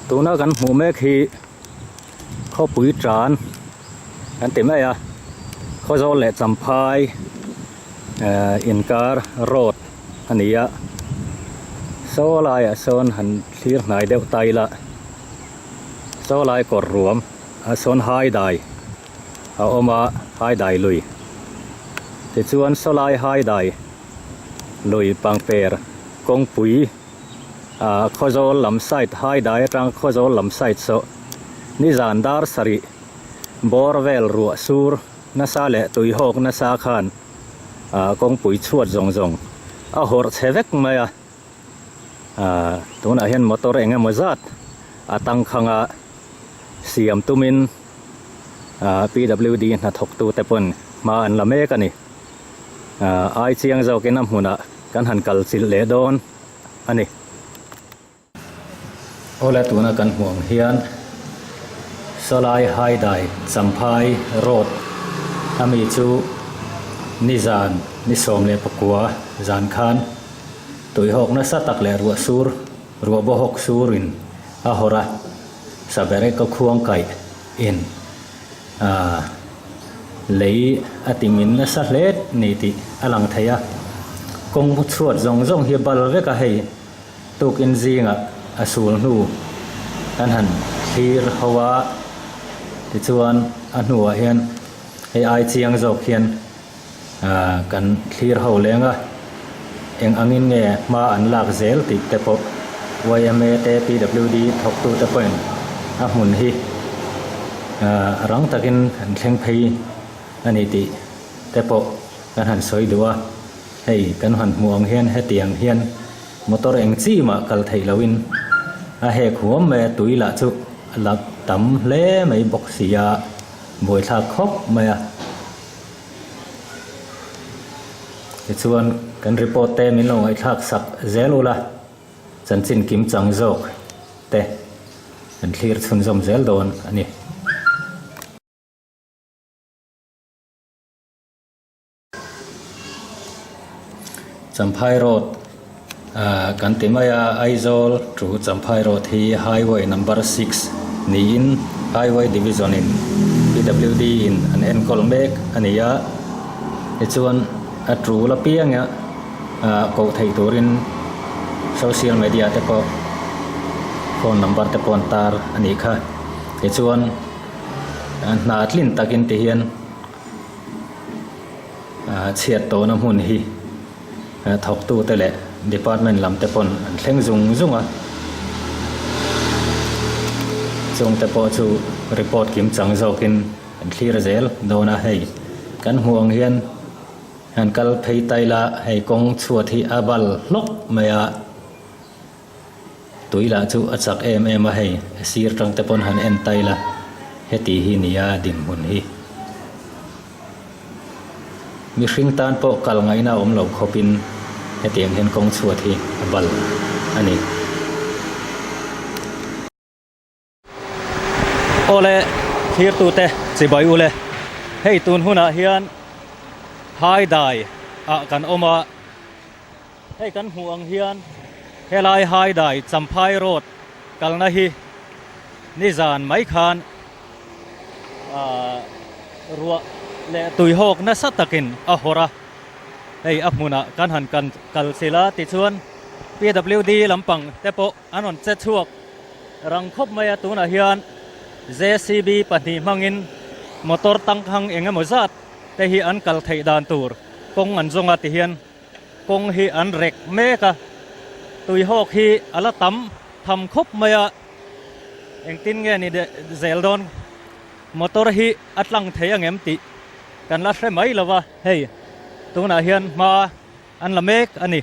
Tuna kan hmuh mek hi khawpui tan kan ti mai a, Khawzawl leh Champhai eh inkar road a ni a, saw laiah sawn han thlir hnai deuh ta ila saw lai kawr ruam ah sawn hai dai a awm a hai dai lui tichuan saw lai hai dai lui pangper kawngpui ah Khawzawl lam side hai dai atang Khawzawl lam side saw nizan dar sarih bawr vel ruah sur nasa leh tui hawk nasa khan ah kawngpui chhuat zawng zawng a hawrh chhe vek mai a ah tunah hian motor eng emaw zat a tangkhang a siam tumin ah P W D hnathawk tute pawn hma an la mek a ni. Ai chiang zawkin a hmunah kan han kal chilh leh dawn a ni. Awle tuna kan hmuh ang hian Sawlai Haidai Champhai Road a mi chu nizan ni 19 zan khan tuihawk nasa tak leh ruah sur ruah bawhawk surin a hawrh a, Sabereka khuang kaih in. Aaa lei a ti min nasa hle ni tih a lang thei a, kawng chhuat zawng zawng hi bal vek a hei tukin zingah a sul hnu kan han thlir ho a, tichuan a hnuah hian hei ai chiang zawk hian aaa kan thlir ho leng a, eng angin nge hma an lak zel tih te pawh yma te PWD thawktute pawhin a hmun hi aaa rang takin an thleng phei a ni tih te pawh kan han sawi duh a, hei kan han hmuh ang hian hetiang hian motor eng chi mah kal theih lohin a hek huam mai a, tui lah chu a la tam hle mai bawk si a, buaithlak khawp mai a. Tichuan kan report te min lo ngaihthlak sak zel ula, chanchin kim chang zawk te kan thlir chhunzawm zel dawn a ni. Champhai Road ah kan ti mai a, Aizawl to Champhai Road hi Highway number six niin Highway Division in PWD in an enkawl mek a ni a, tichuan a tul apianga ah koh theih turin social media te pawh phone number te pawh an tar a nih kha, tichuan hna tlin takin ti hian. Chhiat tawhna hmun hi thawktute leh department lam te pawn an thleng zung zung a, chungte pawh chu report kim chang zawkin an thlir zel dawn a, hei kan hmuh ang hian han kal phei ta ila hei kawng chhuat hi a bal hlawk mai a, tui lah chu a chak em em a hei a sir tang te pawn han en ta ila heti hi nia dinhmun hi. Mihring tan pawh kal ngaihna a awm lo khawpin hetiang hian kawng chhuat hi a bal a ni. Awle thirtute chibai ule, hei tun hunah hian Haidai ah kan awm a, hei kan hmuh ang hian helai Haidai Champhai Road kalna hi nizan mai khan Ahh ruah leh tuihawk nasa takin a hawrh a, hei a hmunah kan han kan kal chilh a tichuan PWD lampang te pawh an rawn che chhuak rang khawp mai a, tunah hian JCB pahnih hmangin motor tangkhang eng emaw zat te hi an kal theih dan tur kawng an zawng a tihian kawng hi an rek mek a, tuihawk hi a la tam tham khawp mai a. Engtin nge ni zel dawn? Motor hi a tlang thei angem tih kan la hre mai lo va, hei tunah hian hma an la mek a ni.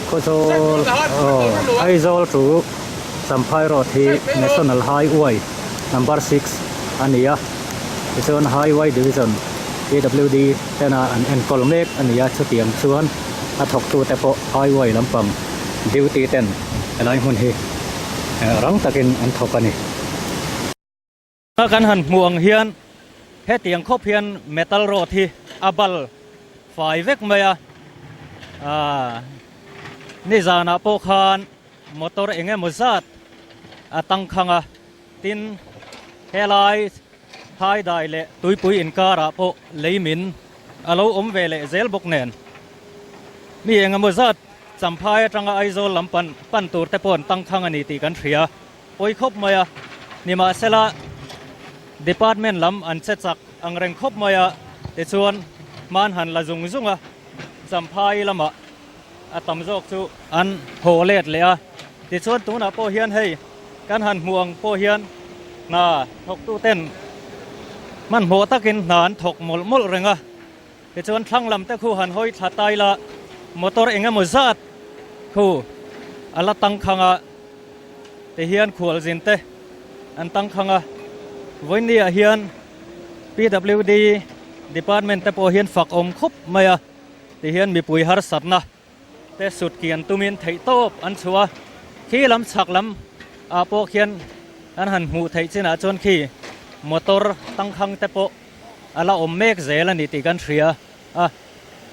Khawzawl aw Aizawl to Champhai Road hi National Highway number six a ni a, tichuan Highway Division PWD tena an enkawl mek a ni a, chutiang chuan a thawktute pawh highway lampang duty ten helai hmun hi rang takin an thawk a ni. Kan han hmuh ang hian hetiang khawp hian metal rod hi a bal fai vek mai a, aaa nizanah pawh khan motor eng emaw zat. a tangkhang a, tin helai Haidai leh Tuipui inkarah pawh lei min a lo awm ve leh zel bawk nen. Mi engemaw zat Champhai atanga Aizawl lam pan pan tur te pawh an tangkhang a ni tih kan hria. Pawi khawp mai a, nimahsela Department lam an che chak ang reng khawp mai a, tichuan hman han la zung zung a, Champhai lamah a tam zawk chu an haw let leh a. Tichuan tunah pawh hian hei kan han hmuh ang pawh hian hna thawktuten hmanhmawh takin hna an thawk mawlh mawlh reng a. Tichuan thlang lam te khu han hawi thla tai la, motor eng emaw zat khu a la tangkhang a, tihian khualzin te an tangkhang a. Vawiinniah hian PWD department te pawh hian fak awm khawp mai a, tihian mipui harsatna te sut kian tumin theihtawp an chhuah a, khi lam chhak lam ah pawh khian an han hmuh theih chinah chuan khi motor tangkhang te pawh a la awm mek zel a ni tih kan hria a,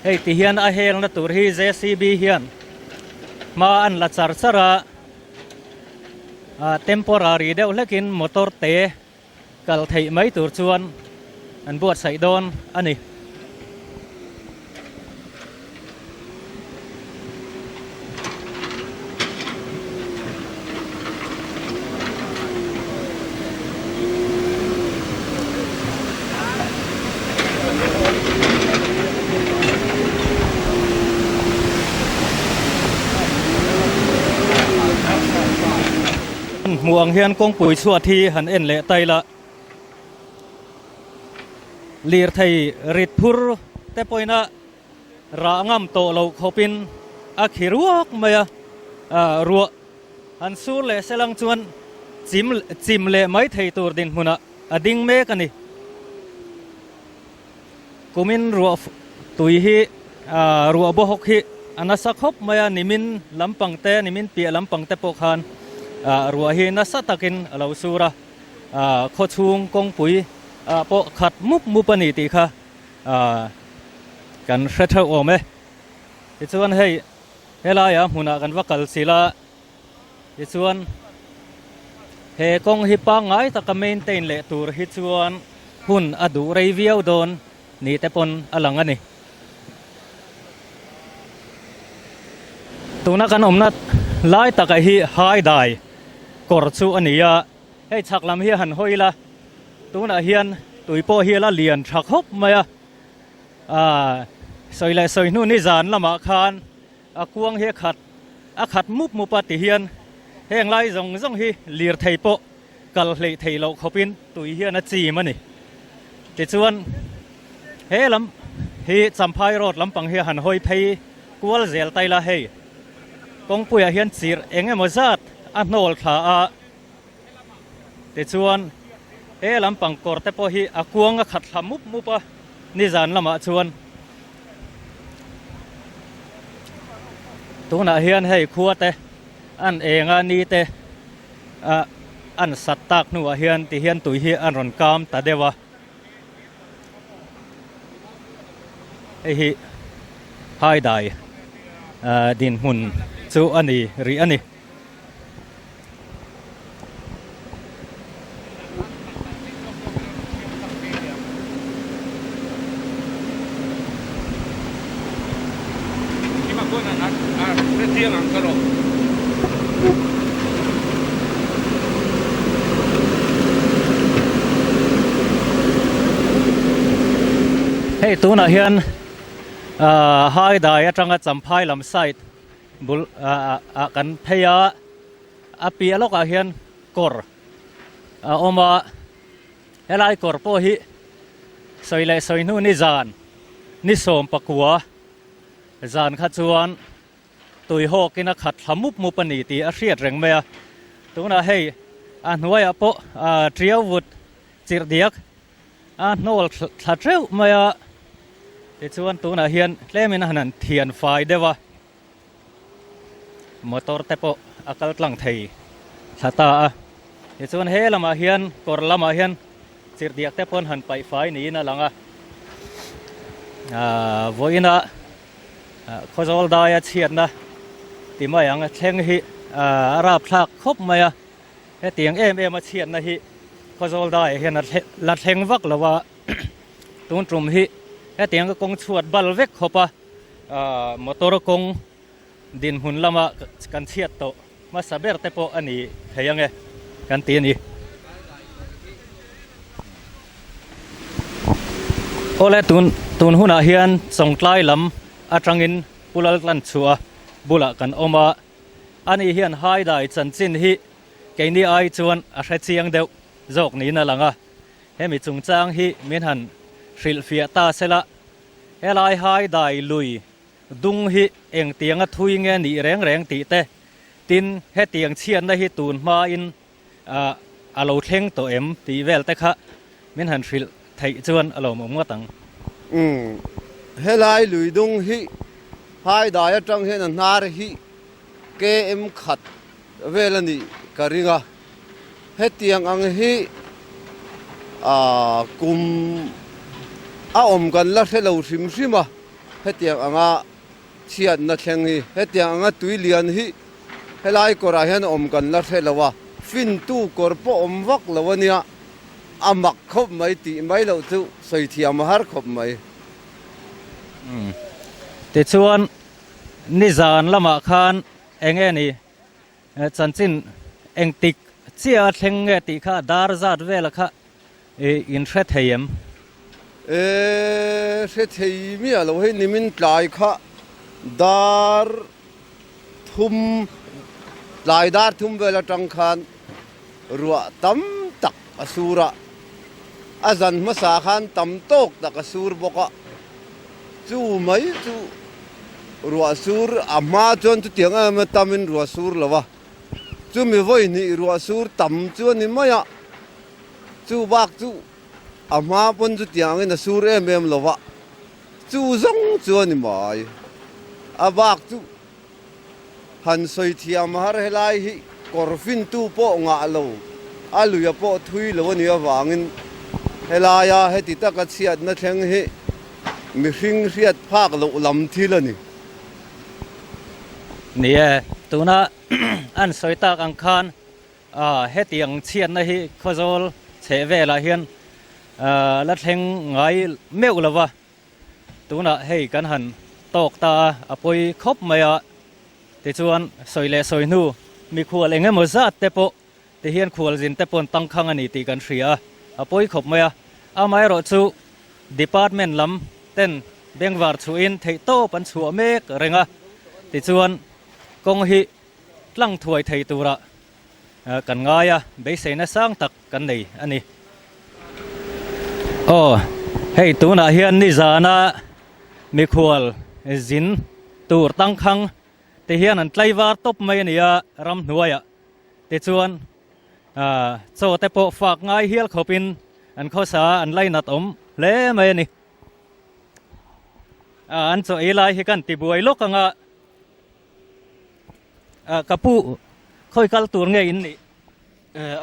hei ti hian a helna tur hi JCB hian hma an la char char a, ah temporary deuh hlekin motor te kal theih mai tur chuan an buatsaih dawn a ni. Hmuh ang hian kawngpui chhuat hi han en leh ta ila, lirthei rit phur te pawhin a rah ngam tawh loh khawpin a khi ruak mai a, ruah han sur leh selang chuan chim chim leh mai thei tur dinhmunah a ding mek a ni. Kumin ruah tui hi ruah bawhawk hi a nasa khawp mai a, nimin lampang te, nimin piah lampang te pawh khan ruah hi nasa takin a lo sur a, khawchhung kawngpui ah pawh khat mup mup a ni tih kha kan hre theuh awm e. Tichuan hei helaiah hmunah kan va kal chilh a. Tichuan he kawng hi pangngai taka maintain leh tur hi chuan hun a duh rei viau dawn ni te pawn a lang a ni. Tuna kan awmna lai taka hi Haidai kawr chu a ni a, hei chhak lam hi han hawi ila tunah hian tui pawh hi a la lian tha khawp mai a, aaa sawi leh sawi hnu nizan lamah khan A kuang hi a khat a khat mup mup a ti hian heng lai zawng zawng hi lirthei pawh kal hleih theih loh khawpin tui hian a chim a ni. Tichuan he lam hi Champhai road lampang hi a han hawi phei kual zel ta ila hei kawngpuiah hian chirh eng emaw zat a hnawl thla a, tichuan he lampang kawr te pawh hi a kuang a khat thla mup mup a nizan lamah chuan. Tunah hian hei khua te an eng a ni te ah an sat tak hnuah hian ti hian tui hi an rawn kam ta deuh a hei hi haidai ah dinhmun chu a ni rih a ni. Hei tunah hian ahh Haidai atanga Champhai lam side bul ah kan phei a a piah lawkah hian kawr a awm a helai kawr pawh hi sawi leh sawi hnu ni zan ni 19 zan kha chuan tui hawkin a khat thla mup mup a ni tih a hriat reng mai a tunah hei a hnuaiah pawh tiau vut chirh diak a hnawl thla teuh mai a tichuan tunah hian tlemin a han han thian fai deuh a motor te pawh a kal tlang thei thla ta a tichuan he lamah hian kawr lamah hian chirhdiak te pawn han paih fai niin a lang a ahh vawiina khawzawl daia chhiatna ti mai ang thleng hi ahh a rapthlak khawp mai a. Hetiang em em a chhiatna hi Khawzawl daiah hian a la thleng vak lo a, tun tum hi hetiang ka kawng chhuat bal vek khawp a, motor kawng dinhmun lama kan chhiat tawh hmasa ber te pawh a ni thei ang e kan ti a ni. Awle tun tun hunah hian Chawngtlai lam atangin Pu Laltlanchhuah bulah kan awm a, ani hian Haidai chanchin hi keini ai chuan a hre chiang deuh zawk niin a lang a, hemi chungchang hi min han hrilhfiah ta sela, helai Haidai lui Dung hi engtianga thui nge nih reng reng tih te, tin hetiang chhiatna hi tun hmain a lo thleng tawh em tih vel te kha min han hrilh theih chuan a lawmawm ngawt ang. Umm, helai lui dung hi Haidai atang hian a hnar hi KM khat vel a nih ka ring a, hetiang ang hi kum a awm kan la hre lo hrim hrim a. Hetiang anga chhiatna thleng hi, hetiang anga tui lian hi helai kawrah hian awm kan la hre lo a, fintu kawr pawh awm vak lo a nia, a mak khawp mai tih mai loh chu sawi thiam a har khawp mai. Tichuan, nizan lamah khan eng nge ni chanchin engtik chiah a thleng nge tih kha dar zat vela kha in hre thei em? E, hre thei miah lo hei nimin tlai kha dar thum, tlai dar thum vel atang khan ruah tam tak a sur a, a zan hmasa khan tam tawk tak a sur bawk a, chu mai chu ruah sur a hma chuan chutiang em em tamin ruah sur lo a, chumi vawi hnih ruah sur tam chu a ni mai a. Chu bak chu a hma pawn chu tiangin a sur em em lo va, chu zawng chu a ni mai. A bak chu han sawi thiam har helai hi kawr fintu pawh ngah lo, a luia pawh thui lo a nih avangin helaia heti taka chhiatna thleng hi mihring hriat phak loh lam thil a ni. Ni e, tuna an sawi tak ang khan A, hetiang chhiatna hi Khawzawl chheh velah hian la thleng ngai meuh lo va, tunah hei kan han tawk ta a, a pawi khawp mai a, tichuan sawi leh sawi hnu mikhual eng emaw zat te pawh ti hian khualzin te paw'n tangkhang a ni tih kan hria a, a pawi khawp mai a, amaherawh chu department lam ten bengvar chhuahin theihtawp an chhuah mek reng a, tichuan kawng hi tlang thuai thei tura kan ngai a, beiseina sang tak kan nei a ni. Aw, hei tunah hian nizana mikhual zin tur tangkhang te hian an tlaivar tawp mai a ni a, ramhnuaiah tichuan chaw te pawh fak ngai hial khawpin an khawsa an lainat awm hle mai a ni. An chaw ei lai hi kan tibuai lawk ang a. Ka pu, khawi kal tur nge in nih?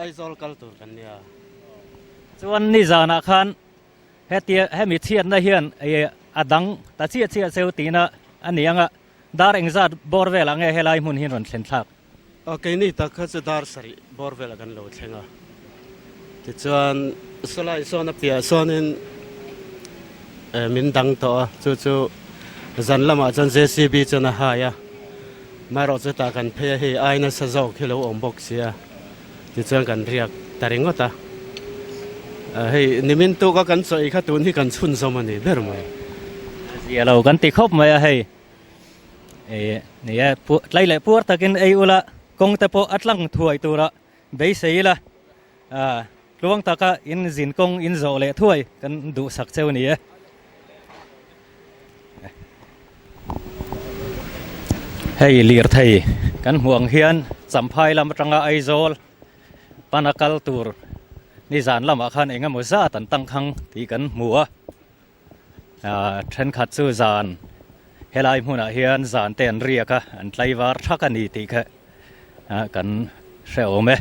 Aizawl kal tur kan nia. Chuan nizanah khan hetia hemi chhiatna hian a dang ta chiah chiah cheu tihna a ni ang a, dar engzat bawr velah nge helai hmun hi rawn thlen thlak? Keini tak kha chu dar sarih bawr velah kan lo thleng a, tichuan sawlai sawn a piah sawnin min dang tawh a, chu chu zan lamah chuan JCB chuan a hai a, maherawh chutah kan phei a hei ai nasa zawk hi lo awm bawk si a, tichuan kan riak ta ringawt a, hei nimin tuka kan chawi kha tun hi kan chhunzawm a ni ber mai. Zia lo kan ti khawp mai a hei. Ih ni e, tlai leh puar takin ei ula, kawng te pawh a tlang thuai tura beisei ila, tluang taka in zin kawng in zawh leh thuai kan duhsak cheu ni e. Hei lirthei kan hmuh ang hian Champhai lam atanga Aizawl pana kal tur nizan lamah khan eng emaw zat an tangkhang tih kan hmu a. Thenkhat chu zan helai hmunah hian zan te an riak a, an tlaivar thak a ni tih kha kan hre awm e.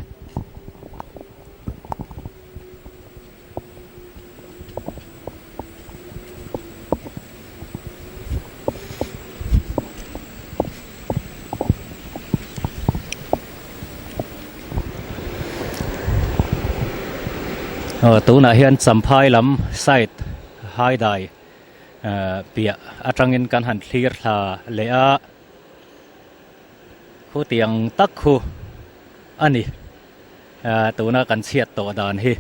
Aw tunah hian Champhai lam side haidai piah atangin kan han thlir thla leh a, khutiang tak khu a ni tuna kan chhiat tawh dan hi.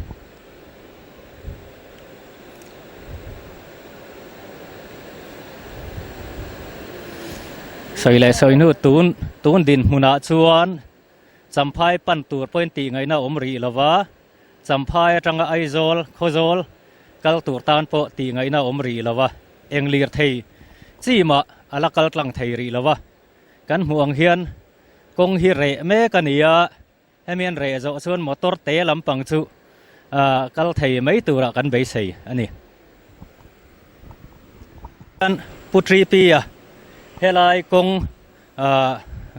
Sawi leh sawi hnu tun tun dinhmunah chuan Champhai pan tur pawhin tih ngaihna awm rih lo va, Champhai atanga Aizawl, Khawzawl kal tur tan pawh tih ngaihna awm rih lo va, eng lirthei chi mah a la kal tlang thei rih lo va. Kan hmuh ang hian kawng hi reh mek a ni a, hemi an reh zawh chuan motor te lampang chu kal thei mai turah kan beisei a ni. Pu Tripi-a helai kawng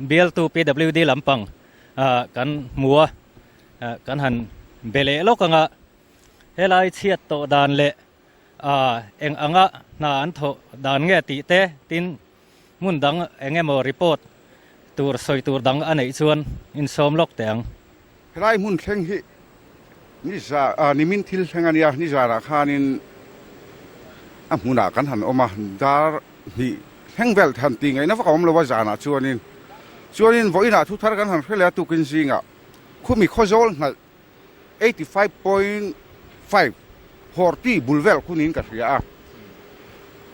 Bialtu PWD lampang kan hmu a, kan han be leh lawk ang a, helai chhiat tawh dan leh eng anga hna an thawh dan nge tih te tin hmun dang eng emaw report tur sawi tur dang a neih chuan insawm lawk teh ang. Helai hmun thleng hi niza nimin thil thleng a nia, nizarah khanin a hmunah kan han awm a, dar hnih thleng vel han tih ngaihna vak a awm lo a zanah chuanin chuanin vawiinah thu thar kan han hre leh a tukin zingah khumi khawzawl hnalh 85.5 hawrti bul vel khunin ka hria a,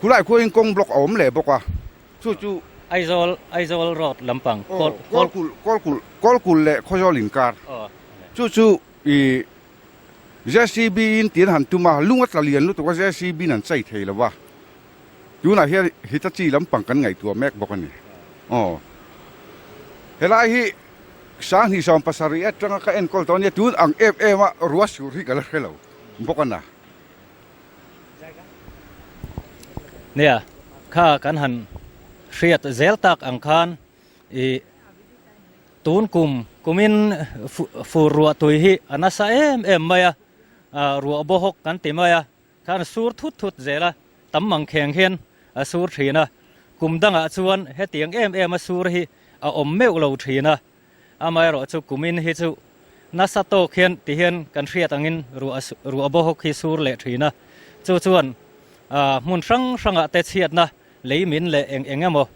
khulai khuain kawng block a awm leh bawk a. Chu chu Aizawl Aizawl road lampang Kawl Kawlkulh Kawlkulh Kawlkulh leh Khawzawl inkar chu chu i JCB in tiin han tum a lung a tla lian lutuk a JCB in an chei thei lo va tunah hian Hitachi lampang kan ngaihtuah mek bawk a ni aw helai hi Sanghnih 70 atanga ka enkawl tawh a nia tun ang em em a ruah sur hi ka la hre lo bawk a na. Nia, kha kan han hriat zel tak ang khan i tun kum kumin fur ruah tui hi a nasa em em mai a, ruah bawhawk kan ti mai a, khan sur thut thut zel a, tam mang kheng hian a sur thin a, kum dangah chuan hetiang em em a sur hi a awm meuh lo thin a. Amaherawh chu kumin hi chu nasa tawk hian ti hian kan hriat angin ruah ruah bawhawk hi sur leh thin a, chu chuan hmun hrang hrangah te chhiatna lei min leh eng eng emaw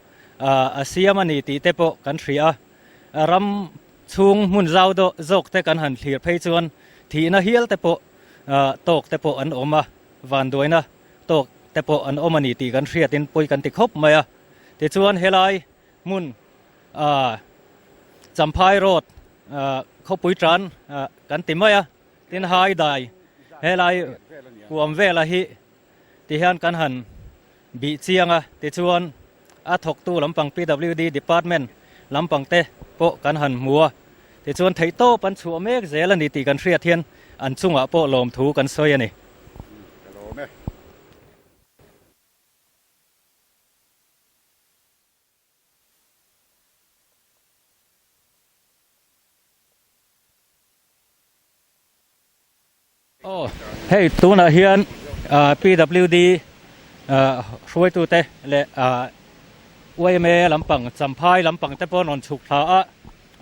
a siam a ni tih te pawh kan hria a, ram chhung hmun zau dawh zawk te kan han thlir phei chuan thihna hial te pawh tawk te pawh an awm a, vanduaina tawk te pawh an awm a ni tih kan hriatin pawi kan ti khawp mai a, tichuan helai hmun Champhai Road khawpui tan kan ti mai a, tin Haidai helai kuam vela hi ti hian kan han bih chiang a, tichuan a thawktu lampang PWD department lampang te pawh kan han hmu a, tichuan theihtawp an chhuah mek zel a ni tih kan hriat hian an chungah pawh lawmthu kan sawi a ni. Aw hei tunah hian PWD hruaitute leh yma lampang Champhai lampang te pawh an rawn chhuk thla a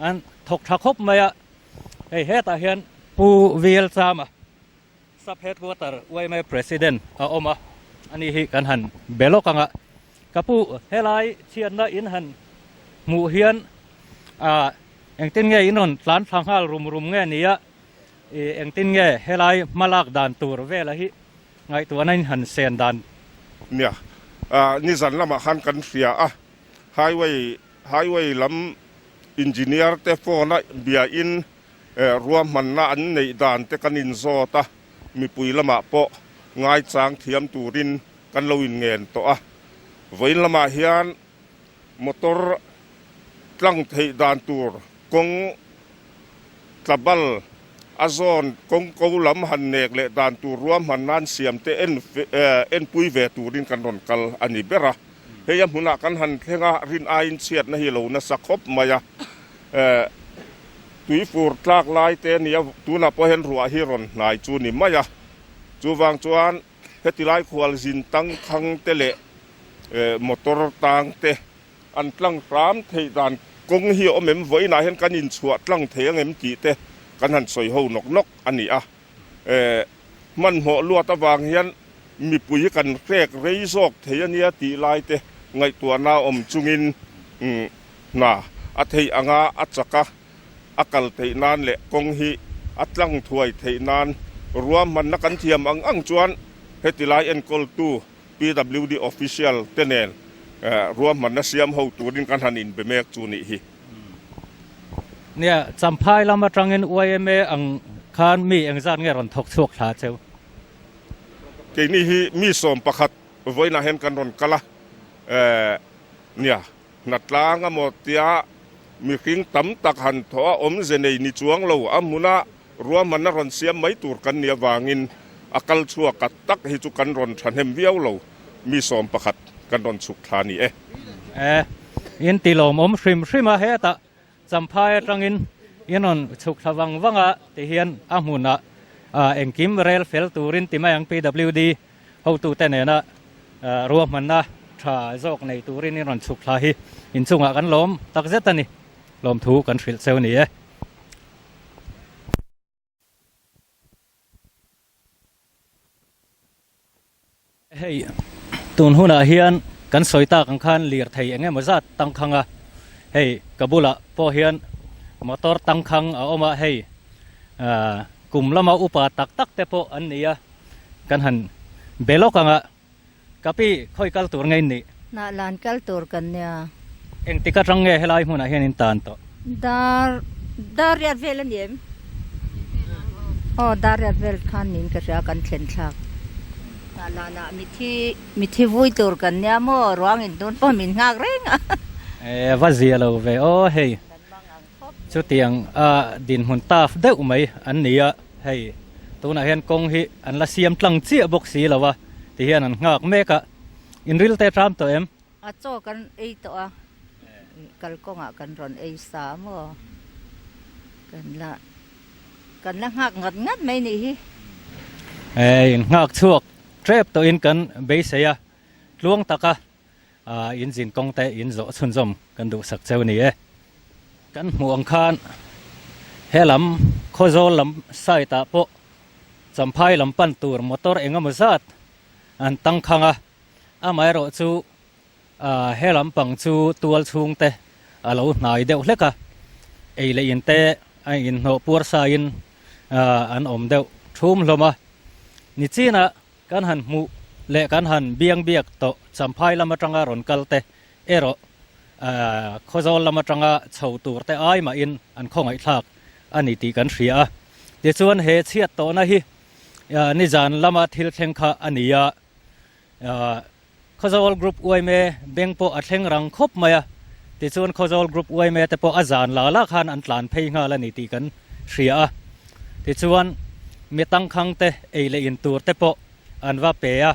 an thawk tha khawp mai a hei hetah hian Pu VL Chama Sub Headquarter yma President a awm a, ani hi kan han be lawk ang a, ka pu helai chhiatna in han hmuh hian ah engtin nge in rawn tlan thla nghal rum rum nge ni a, ih engtin nge helai hmalak dan tur vela hi ngaihtuahna in han sen dan. Nia, ah nizan lamah khan kan hria a, highway highway lam engineer te phone a bia in Ruahmanna an neih dan te kan inzawt a, mipui lamah pawh ngaichang thiam turin kan lo inngen tawh a. Vawiin lamah hian motor tlang theih dan tur kawng tlabal a zawn kawng ko lam han nek leh dan tur ruahmanna an siam te enpui ve turin kan rawn kal a ni ber a. Hei a hmunah kan han thleng a, rin aiin chhiatna hi lo nasa khawp mai a. Tuifur tlak lai te nia tunah pawh hian ruah hi rawn hnai chu ni mai a, chuvang chuan heti lai khual zin tang khang te leh motor tang te an tlang hram theih dan kawng hi a awm em, vawiinah hian kan inchhuah tlang thei ang em tih te kan han sawi ho nawk nawk a ni a. Hmanhmawh luat avang hian mipui kan hrek rei zawk thei a nia tih lai te ngaihtuahna awm chungin hna a theih anga a chak a, a kal theih nan leh kawng hi a tlang thuai theih nan ruahmanna kan thiam ang ang chuan heti lai enkawltu PWD official te nen ruahmanna siam ho turin kan han inbe mek chu nih hi. Nia, Champhai lam atangin yma ang khan mi engzat nge rawn thawk chhuak thla cheu? Keini hi mi 11 vawiinah hian kan rawn kal a, nia, hnatlang amaw tia mihring tam tak han thawh a awmze nei ni chuang lo a hmuna ruahmanna rawn siam mai tur kan nih avangin a kal chhuak a tak hi chu kan rawn thahnem viau lo, mi 11 kan rawn chhuk thla a ni e. E, in ti lawmawm hrim hrim a, hetah Champhai atangin in rawn chhuk thla vang vang a ti hian a hmunah engkim rel fel turin ti mai ang PWD hotute nena ruahmanna tha zawk nei turin in rawn chhuk thla hi inchungah kan lawm takzet a ni. Lawmthu kan hrilh cheu ni e. Hei tun hunah hian kan sawi tak ang khan lirthei eng emaw zat tangkhang a, hei ka bulah pawh hian motor tangkhang a awm a, hei ah kum lama upa tak tak te pawh an ni a, kan han be lawk ang a. Ka pi, khawi kal tur nge in nih? Hnah lan kal tur kan nia. Engtik atang nge helai hmunah hian in tan tawh? Dar, dar riat vel a ni em? Aw, dar riat vel khan niin ka hria kan thlen thlak. Hnah lanah mithi, mithi vui tur kan nia maw? Ruang in tun pawh min nghak reng a. E, va zia lo ve aw hei. Chutiang a dinhmun taf deuh mai an ni a, hei tunah hian kawng hi an la siam tlang chiah bawk si lo a ti hian an nghak mek a, in ril te ṭam tawh em? A chaw kan ei tawh a, kalkawngah kan rawn ei sa maw? Kan la kan la nghak ngat ngat mai nih hi. Hei in nghak chhuak ṭep tawhin kan beisei a, tluang taka In zin kawng te in zawh chhunzawm kan duhsak cheu ni e. Kan hmuh ang khan he lam Khawzawl lam side ah pawh Champhai lam pan tur motor eng emaw zat an tangkhang a, amaherawh chu he lam pang chu tual chhung te a lo hnai deuh hlek a, ei leh in te a inhnawh puar sa in an awm deuh thum hlawm a, nichinah Kan han hmuh leh kan han biang biak tawh Champhai lam atanga rawn kal te erawh Khawzawl lam atanga chho tur te ai mahin an khawngaihthlak a ni tih kan hria a. Tichuan he chhiat tawhna hi nizan lama thil thleng kha a ni a. Khawzawl Group yma beng pawh a thleng rang khawp mai a, tichuan Khawzawl Group yma te pawh a zan la la khan an tlan phei nghal a ni tih kan hria a. Tichuan mi tangkhang te ei leh in tur te pawh an va pe a,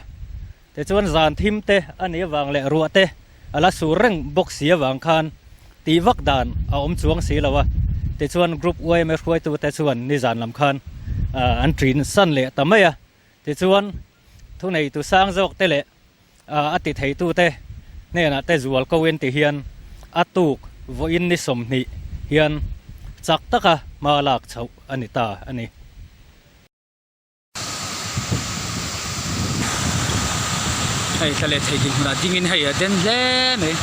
tichuan zan thim te a nih avang leh ruah te a la sur reng bawk si avang khan tih vak dan a awm chuang si lo a, tichuan Group yma hruaitu te chuan nizan lam khan an ṭin san leh ta mai a, tichuan Thuneitu sang zawk te leh a ti theitute hnenah te zual ko in ti hian a tuk vawiin ni 20 hian chak taka hma lak chhoh a ni ta a ni. Hei thla leh thei dinhmunah dingin hei a den hle mai.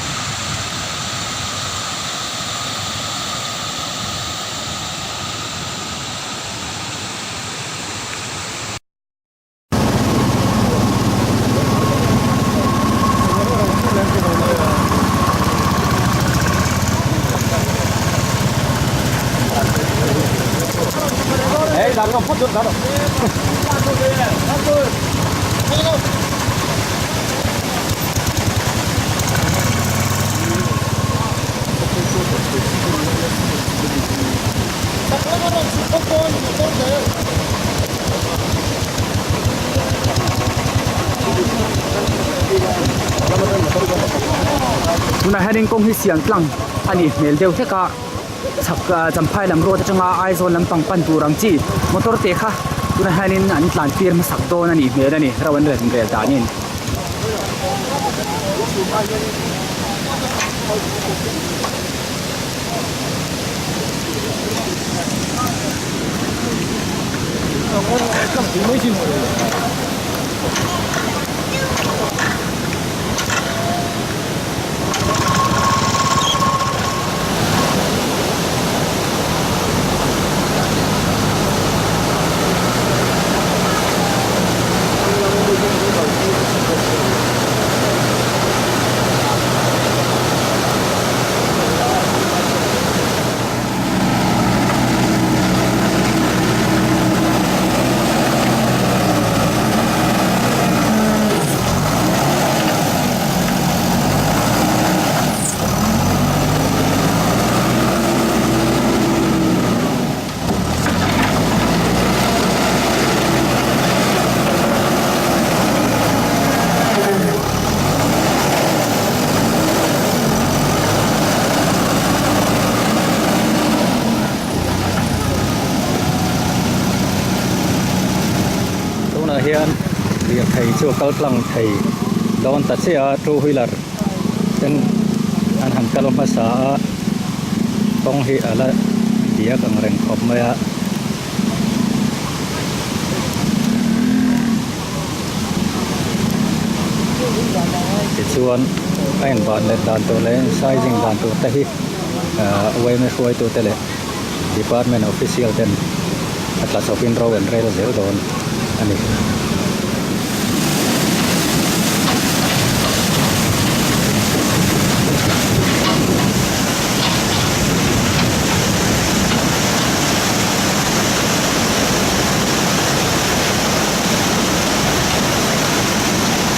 Tunah hianin kawng hi siam tlang a nih hmel deuh hlek a chhak ah Champhai lam road atanga Aizawl lampang pan tur ang chi motor te kha tunah hianin an tlan tir hmasak dawn a nih hmel a ni ro an rel rel danin. Tunah hian lirthei chu a kal tlang thei dawn ta chiah a two wheeler ten an han kal hmasa a kawng hi a la diak ang reng khawp mai a. Tichuan a invan let dan tur leh sizing dan tur te hi ahh yma hruaitute leh department official ten a tla chawpin ro an rel zel dawn a ni.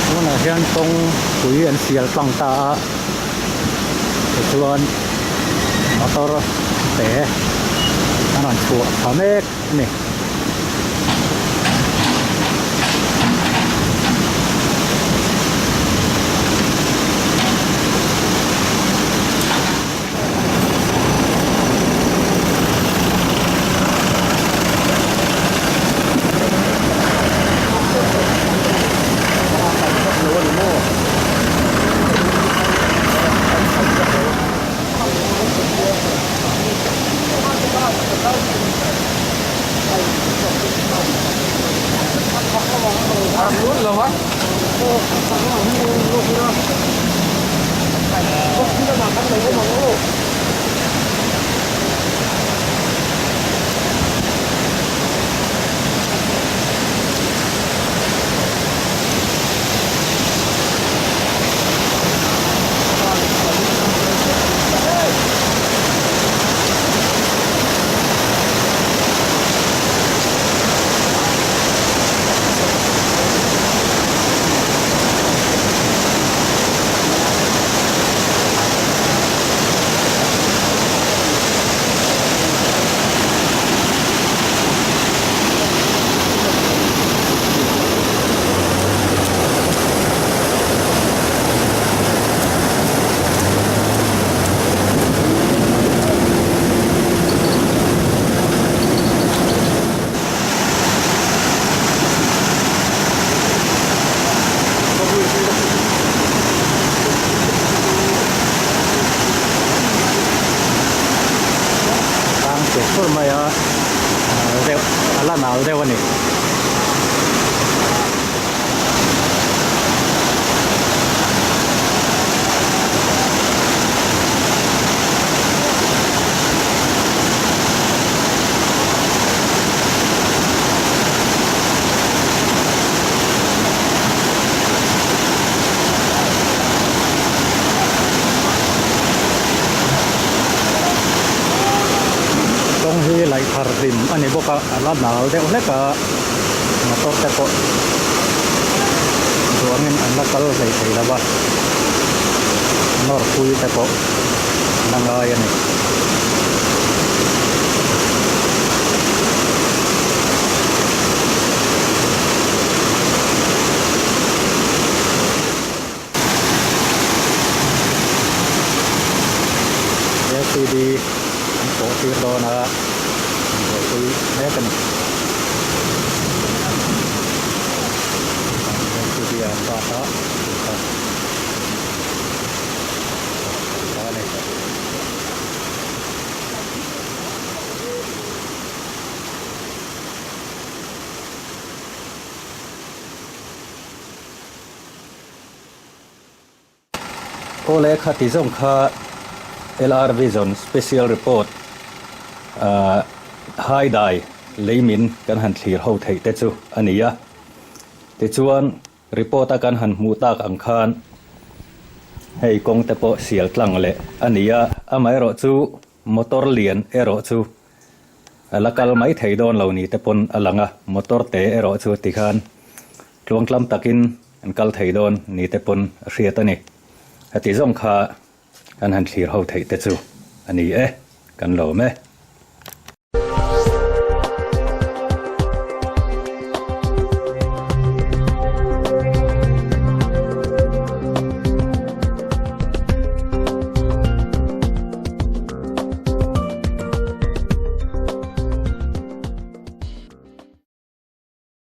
Tunah hian kawng pui an sial tlang ta a tichuan motor te an rawn chhuah thla mek a ni. Tlang che fur mai a nal deuh a la nal deuh a ni. Kawng hi laih thar hlim a ni bawk a a la nal deuh hlek a motor te pawh duangin an la kal hlei thei lo va nawr pui te pawh la ngai a ni. Lcd an pawh tir dawn a an buaipui mek a ni. Lcd ah an bat a a ni. Awle kha ti zawng kha LR Vision Special Report ah Haidai leimin kan han thlir ho theih te chu a ni a. Tichuan report a kan han hmuh tak ang khan hei kawng te pawh sial tlang leh a ni a, amaherawh chu motor lian erawh chu a la kal mai thei dawn lo ni te pawn a lang a, motor te erawh chu tikhan tluangtlam takin an kal thei dawn ni te pawn a hriat a ni. Heti zawng kha kan han thlir ho theih te chu a ni e, kan lawm e.